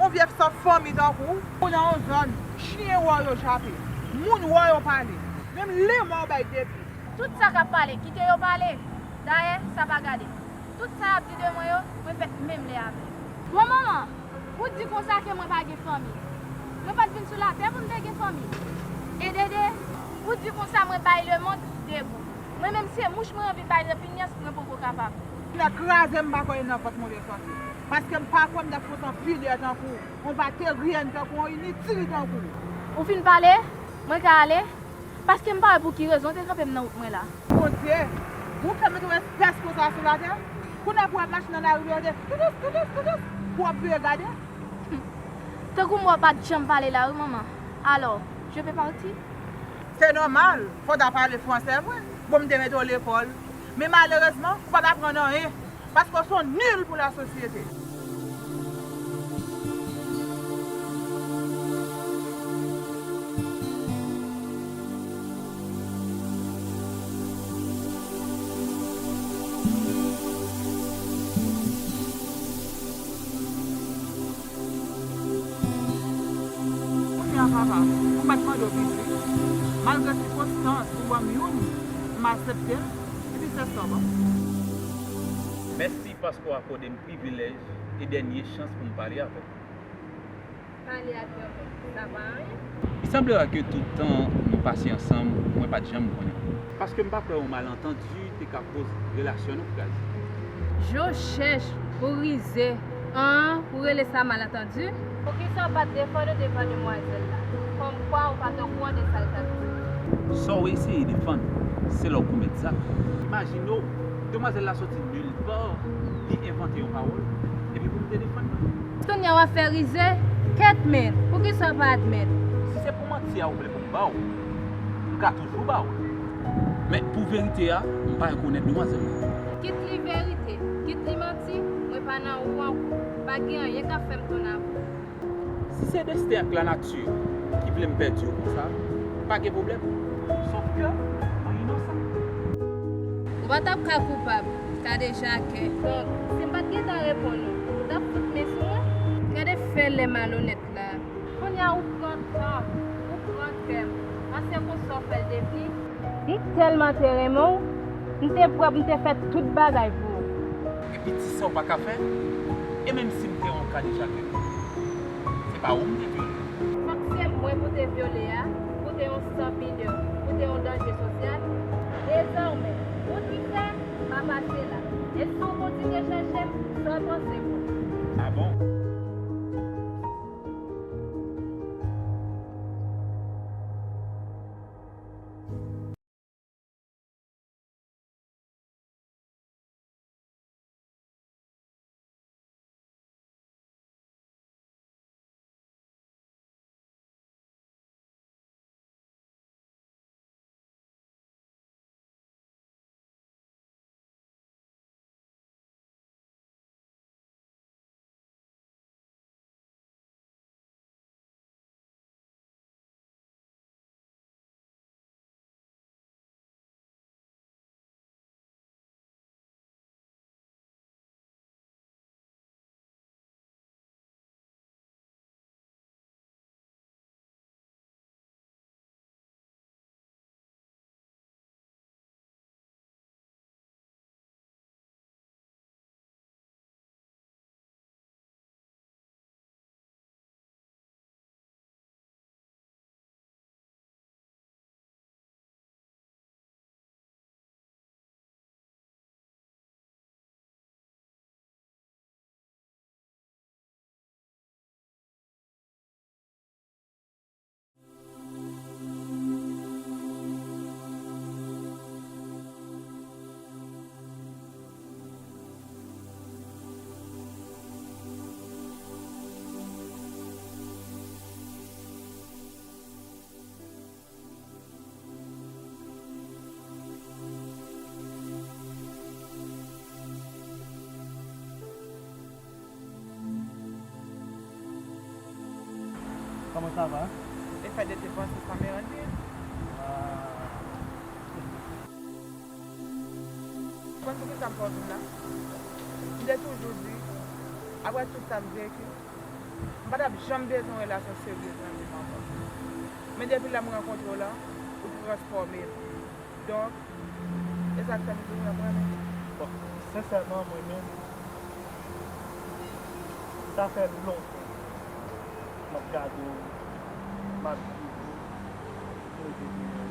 Yon vye san fanmi tankou w, ou nan yon zòn, chen wè w yo jape, moun wè w yo pale, menm lemò w bay depi. Tout sa k ap pale, kite yo pale. Dayè, sa pa gade. Tout sa y ap di de mwen yo, mwen fèt menm lè avè yo. Bon, manman, ou di konsa ke mwen pa gen fanmi. Mwen pa t vin sou latè pou m te gen fanmi. E Dede, ou di konsa mwen bay lemonn debou. Mwen menm se mouch mwen anvi bay nan pinyès, mwen poko kapab. Nèg kraze m pa kwè nan vant move sòti. Paske m pa kwè m t ap kontan pidè tankou w, yon vateryen tankou w, yon initil tankou w. Ou fin pale? Mwen ka ale? Paske m pa wè pou ki rezon w te kanpe m nan wout mwen la. Bondye, ou fè m mete yon espès konsa sou latè? Kounye a pou w ap mache nan lari, w te toutous, toutous, toutous, pou w ap vire gade? Tankou m wè w pa t janm pale la wi, manman. Alors, je peux partir? Se nòmal, fò w ta pale fransè vre. Bon, m te mete w lekòl. Men malerezman, ou pa t aprann anyen. Paske w se yon nil pou lasosyete. Papa, mwen pa t mande w piti. Malgre sikonstans ou ban m youn, m aksepte l, epi se sa w ban m. Mèsi paske w akòde m privilèj e dènye chans pou m pale avè w. Pale ak mwen, sa pa anyen. Li sanble ke tout tan nou pase ansanm, mwen pa t janm konnen w. Paske m pa kwè yon malantandi te ka koz relasyon nou kraze. Je w chèch pou rize, an, pou rele sa malantandi? Poukisa w pa t defann ou devan demwazèl la? Kòmkwa ou pa t okouran de sa l t ap di. Sa w eseye defann, se lè w komèt zak. Imajine w, demwazèl la soti nilpa, li envante yon pawòl, epi pou m te defann mwen. Kounye a w ap fè rize? Kèt men, poukisa w pa admèt? Si se pou manti a ou vle pou m ba w, m ka toujou ba w. Men pou verite a, m pa rekonèt demwazèl la. Kit li verite, kit li manti, mwen pa nan ou ankò. Pa gen anyen k ap fè m tounen ak ou. Si se desten ak lanati ki vle m pèdi w konsa, pa gen pwoblèm. Sòf ke mwen inosan. Ou pa t ap ka koupab, Kadejakè. Donk, si m pa t gentan reponn ou, ou t ap fout men sou mwen? Gade fè lè malonèt la. Kounye a ou pran tan, ou pran kè m. Panse konsa w fè l devni? M tèlman te renmen w, m te prè pou m te fè tout bagay pou ou. Epi di sa w pa ka fè? E menm si m te yon Kadejakè, se pa ou m te vyole. Fòk se mwen pou te vyole a, pou te yon san pidè, pou te yon danje sosyal? Dezòmè, ou di fè, pa pase la. E si w kontinye chèche m, sa w panse pou m? A bon? Comment ça va? Le fait de te penser, ça me rend bien. Ah. Ou konn poukisa m fè w vin la? M te toujou di, apre tout sa m veki, m pa t ap janm bezwen yon relasyon serye nan vi m ankò. Men depi lè m rankontre w la, ou transfòme m. Donk, e sa k fè m di w m ap renmen. Bon, sensèman, mwen menm, sa fè lontan m ap gade w, m ap swiv ou, m rete deyò.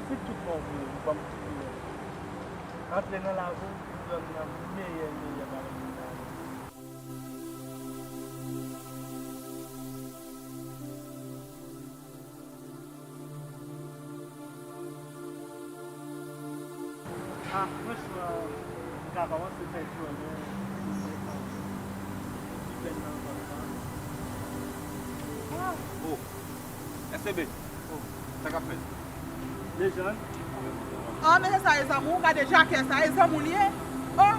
Si tout bon vre, ou ban m ti nouvèl. Antre nan lavi w, ou jwenn nan meyè, meyè bagay ki ka rive. Ah, franchman, m ka kòmanse fè vyole, m fè sa. Epi pèn nan zòn nan. Ah! Oh, S T B. Oh, sa k ap fèt? Dejann. Ah, men se sa, e zanmi w, Kadejakè sa, e zanmi w li ye. Oh!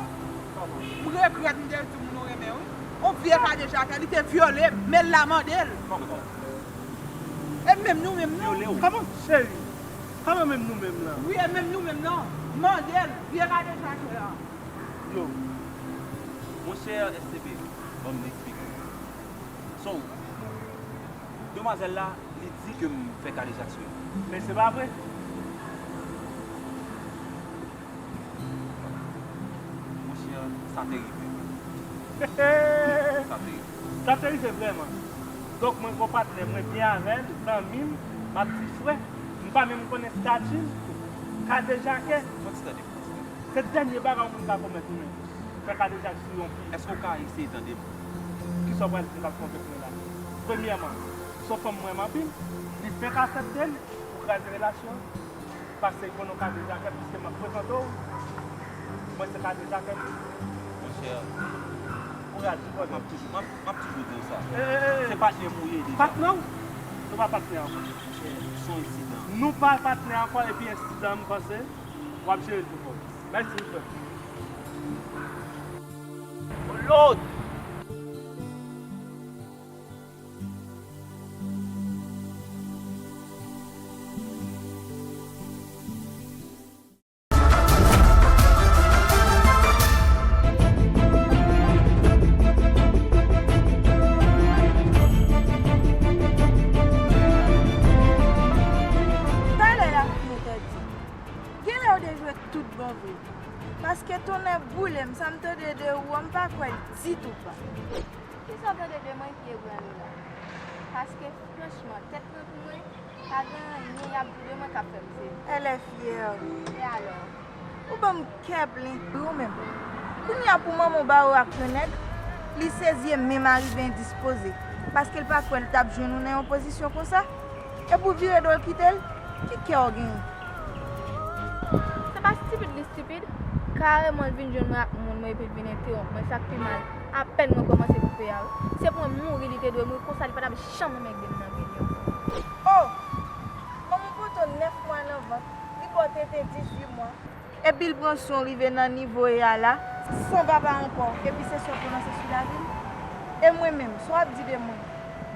Kòman? M regrèt m te di moun ou renmen, wi. On vye Kadejakè, li te vyole m, men l la mande l. Kòman? E menm nou menm non. Vyole w? Kòman, cheri? Kòman menm nou menm lan? Wi, e menm nou menm non. Mande l, vye Kadejakè a. Yo. Monchè S T B, ban m eksplike w. So, demwazèl la, Li di ke m fè kadejak sou li. Men se pa vre. Monchè, sa te rive. Sa te rive. Sa te rive vrèman. Donk, mwen gon patnè, mwen byen avè l, zanmi m, m ap di frè. M pa menm konnen estati l. Kadejakè. Fò ti tande m. Se dènye bagay yon moun ka komèt, wi, men. Fè kadejak sou yon fi. Èske w ka eseye tande m? Kisa w pral di m k ap konvenk mwen la? Premyèman, se yon fanm mwen renmen anpil, li fenk aksepte l pou kraze relasyon an. Paske l konnen w kadejakè, piske m ap frekante w, mwen se kadejakè tou. Monchè, kouraj, wi, m ap toujou, m ap, m ap toujou di w sa. Se patnè m ou ye deja. Patnè w? Nou pa patnè ankò. Se yon ensidan. Nou pa patnè ankò, epi ensidan, m panse w ap jere l pi fò. Mèsi, frè. Lòd! Talè la fini tèt di. Genlè yo te jwe tout bon vre. Paske tonnè boule m, sa m tande de ou an, m pa kwè ditou pa. Kisa w tande de mwen ki ebranle la? Paske franchman, tèt mwen pou mwen, pa gen anyen y ap di de mwen k ap fè m sezi. Elle est fière. E alò? Ou ban m kè plen. Wi, ou menm. Kounye a pou manman w bare w ak yon nèg, li sezi e menm arive endispoze. Paske l pa kwè l t ap jwenn ou nan yon pozisyon konsa. Epi w vire do w kite l, ki kè w genyen? Se pa stipid li stipid, kareman l vin jwenn mwen ak moun mwen epi l vin entewonp mwen, sa k pi mal, apèn mwen kòmanse koupe a wi. Se pou mwen mouri li te dwe mouri, konsa li pa t ap janm renmen gade m nan grenn yo. Oh! Manman w pote w nèf mwa nan vant, li ba w tete dizuit mwa. Epi l pran swen w rive nan nivo w ye a la, san papa ankò, epi se sa w pwononse sou lavi l? E mwen menm, sa w ap di de mwen?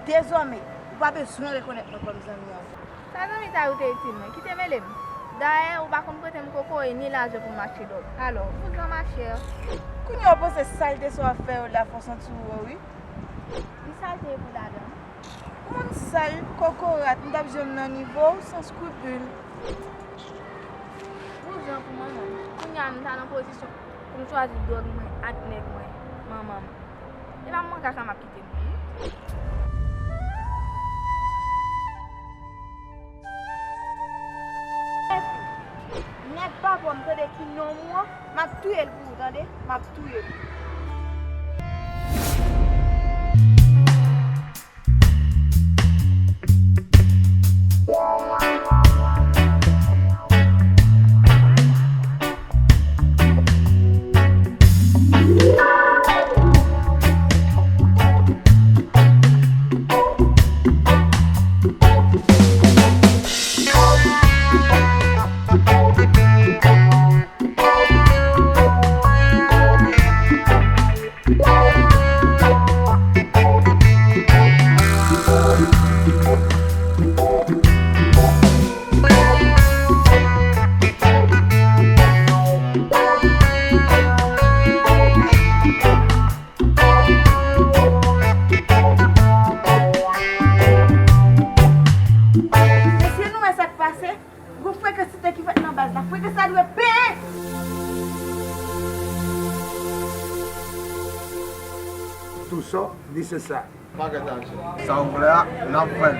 Dezòmè, ou pa bezwen rekonèt mwen kòm zanmi ankò. Sa zanmi sa yo te itil mwen? Kite mele m. Dayè, ou pa konn prete m kokoye ni lajan pou m achte dòg. Alò, vouzan machè. Kounye a w panse salte sa w ap fè yo la fè w santi w wo wi. Ki salte pou ladan? Moun sal, kokorat, m t ap jwenn nan nivo w, san skripil. Vouzan pou manman m. Kounye a m ta nan pozisyon pou m chwazi dòg mwen ak nèg mwen, manman m. E pa mwen kaka m ap kite m. Nèg pa bon, m tande ki nonm ou an, m ap touye l pou ou, tande? M ap touye l. Mesye, nou wè sa k pase? Gon frekansite ki fèt nan baz la. Frekans la dwe peye! Tout sa, li se sa. Pakèt ajan. Sa w vle a, n ap fè l.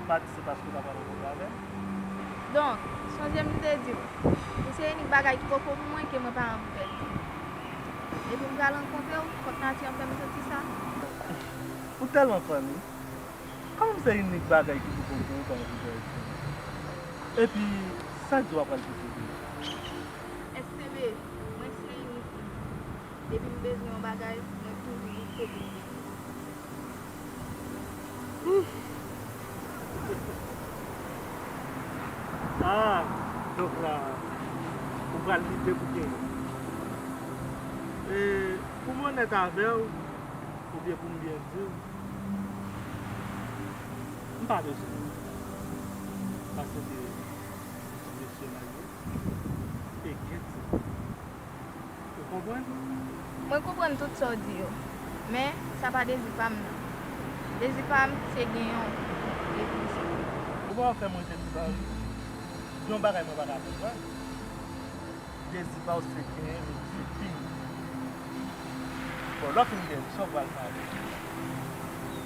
Max, se paske w pa pral rankontre avè m? Donk, sonje m te di w, ou se inik bagay ki poko pou mwen ke mwen pa anvi pèdi. Depi m pral rankontre w, fòk nati an fè m santi sa. Ou tèlman funny. Kòman m se inik bagay ki poko pou ou pa anvi pèdi? Epi, sa k di w ap pral kite m? S T B, mwen se inik ou. Depi m bezwen yon bagay, mwen toujou kote w ye. Ah, donk la, ou pral lite pou genyen. E, pou m onèt avè w, oubyen pou m byen di w, m pa bezwen w. Paske se mesye m al ye. E gen ti. Ou konprann? Mwen konprann tout sa w di yo, men sa pa dezi pa m nan. Dezi pa m se genyen w epi m sove w. Ou pa fè mwen te tou sa wi. Gen yon bagay mwen pa ka konprann. Dezi pa w se genyen m epi se fini. Bon, lè w fin genyen m, sa w pral fè avè l?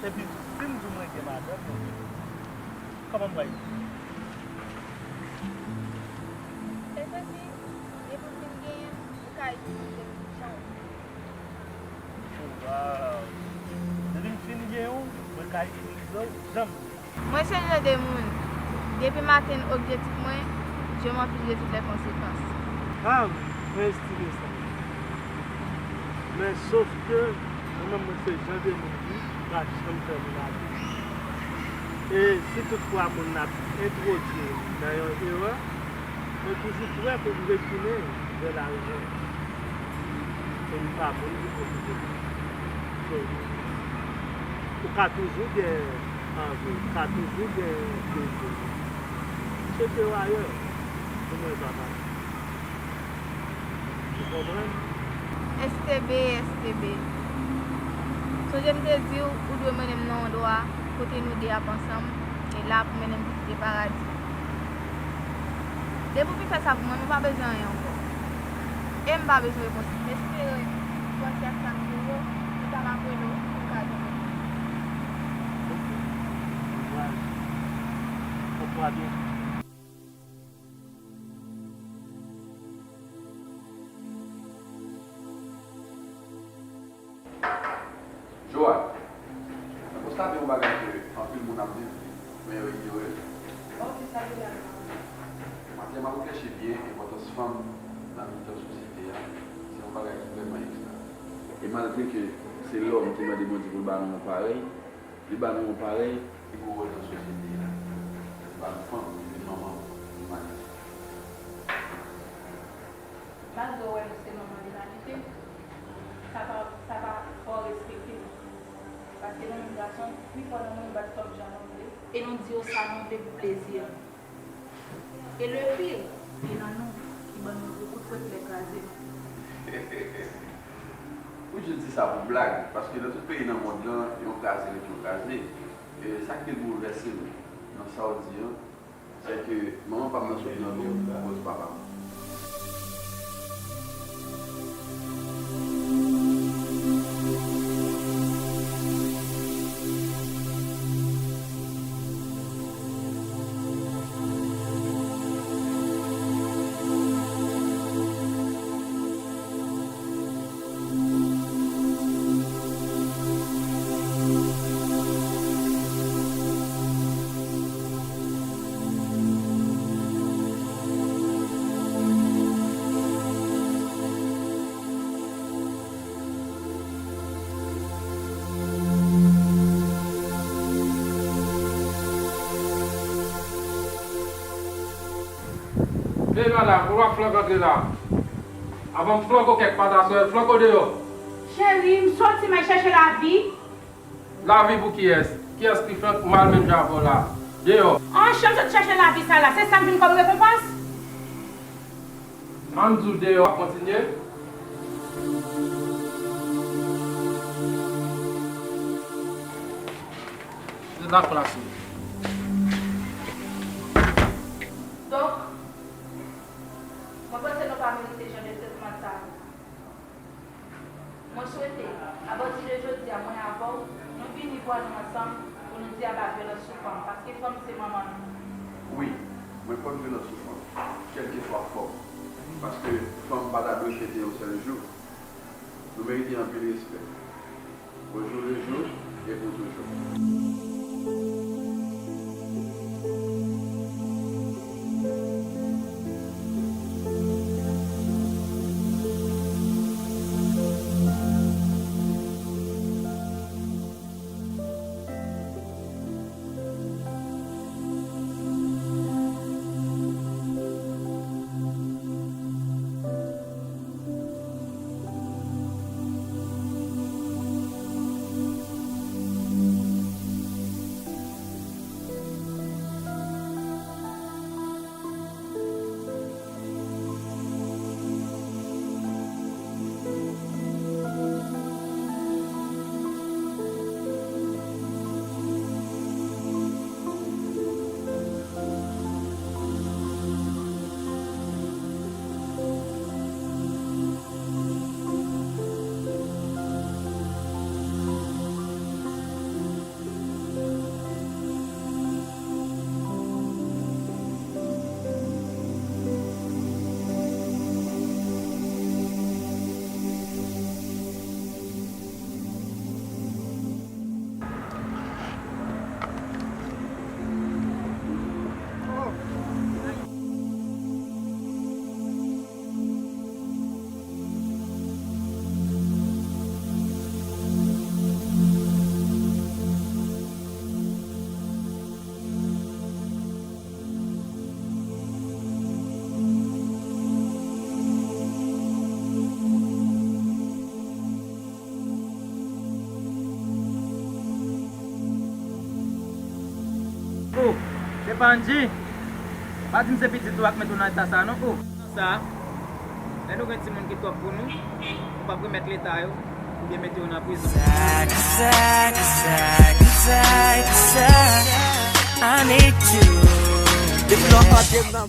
Epi, si m di w mwen gen madanm, mwen gen pitit, kòman m pral viv? Se santi, depi w fin genyen m, ou ka itilize m jan w vle. Wow! Depi m fin genyen w, mwen ka itilize w jan m vle. Mwen se jan de moun, depi m atenn objektif mwen, je m'en fiche de toutes les conséquences. Ah wi, mwen estime sa. Men sof ke mwen menm mwen se jan de moun ki pa janm fè moun abitye. E si toutfwa moun nan ap entwodui m nan yon erè, mwen toujou prè pou m retounen vè larezon. E m pa moun ki pwofite. So, ou ka toujou gen anvi, ou ka toujou gen dezi. Chèche w ayè, pou mwen pa pati. Ou konprann? S T B, S T B. Sonje m te di w, ou dwe mennen m nan yon dwa kote nou de ap ansanm, e la pou mennen m vizite paradi. Depi w fin fè sa pou mwen, mwen pa bezwen anyen ankò. E m pa bezwen repons. M espere, panse ak sa m di w yo, m ta m ap rele w pou m ka jwenn repons. Ok. Kouraj. Repozwa byen. Joan, mwen konstate yon bagay ke anpil moun ap viv, men yo inyore l. Bon, kisa ki la? Maten m ap reflechi byen enpòtans fanm nan mitan sosyete a, se yon bagay ki vrèman ekstra. E malgre ke se lòm ki mande Bondye pou l ba nou yon parèy, li ba nou yon parèy ki gwo wòl nan sosyete a. Li ba nou fanm, li vin manman limanite. Malgre w wè nou se manman limanite, sa pa, sa pa fè w respekte nou. Paske nou menm gason, pifò nan nou, nou bat kòm jan nou vle. E nou di yo sa nou vle pou plezi nou. E le pire, gen nan nou ki ban nou gwo kout fwèt lè kraze nou. Ou jis di sa pou blag, paske nan tout peyi nan mond lan, yon kraze ret yon kraze. E sa ki te boulvèse m nan sa w di an, se ke manman pa m nan sot nan do m akoz papa m. Ey madanm, ou pa flank antre la. Avan m flank ou kèk pataswèl, flank ou deyò. Cheri, m soti, m al chèche lavi. Lavi pou kiyès? Kiyès ki flank mal menm jan avè w la? Deyò. An, chan m sot chèche lavi sa la, se sa m vin kòm rekonpans? Ann di w deyò ap kontinye. Se la k plase. Donk, mwen panse nou pa merite jan de tretman sa a. Mwen swete, apati de jodi a, mwen avè w, nou vini vwa nou ansanm, Pou nou di aba vyolans sou fanm, paske fanm se manman nou. Wi, mwen kont vyolans sou fanm, kèlkeswa fòm. Paske fanm pa ta dwe fete yon sèl jou. Nou merite anpil respè. Au jour le jour et pour toujours. Oh, se pa Angie? Pa di m se pitit ou ak mete w nan eta sa a non. Oh, sa a, lè nou gen timoun ki twòp pou nou, nou p ap remèt leta yo oubyen mete yo nan prizon. Side to side, side to side, side to side. I need you. Depi lè w ap ap nan